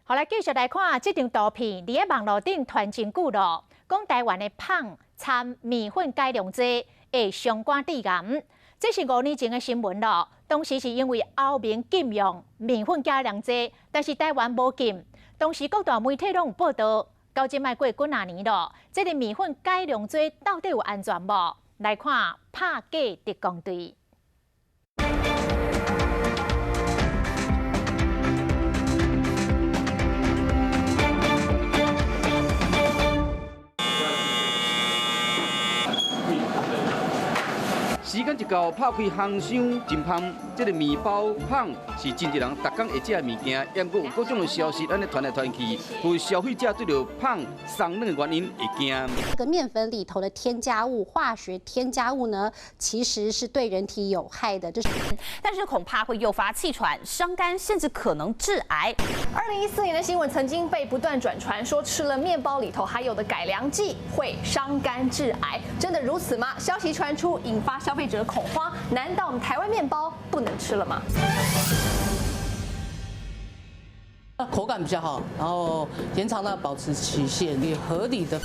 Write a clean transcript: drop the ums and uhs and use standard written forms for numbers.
好來，繼續來看這張圖片，佇咧網路頂傳真久咯，講台灣的麭摻麵粉改良劑會傷肝致癌。這是5年前的新聞咯。當時是因為歐盟禁用麵粉改良劑，但是台灣無禁。當時各大媒體攏有報道。到這擺過幾若年咯，這个麵粉改良劑到底有安全無？來看拍假特工隊。時間一到，拍開烘箱真芳，這个麵包麭是真濟人逐工會食的物件，毋過有各種的消息按呢傳來傳去，有消費者對著麭鬆軟的原因會驚。這个麵粉裡頭的添加物，化學添加物呢，其實是對人體有害的，就是，但是恐怕會誘發氣喘、傷肝，甚至可能致癌。2014年的新聞曾經被不斷轉傳，說吃了麵包裡頭含有的改良劑會傷肝致癌，真的如此嗎？消息傳出，引發消費者恐慌，難道我們台灣麵包不能吃了嗎？口感比較好，然後延長了保持期限，你合理的。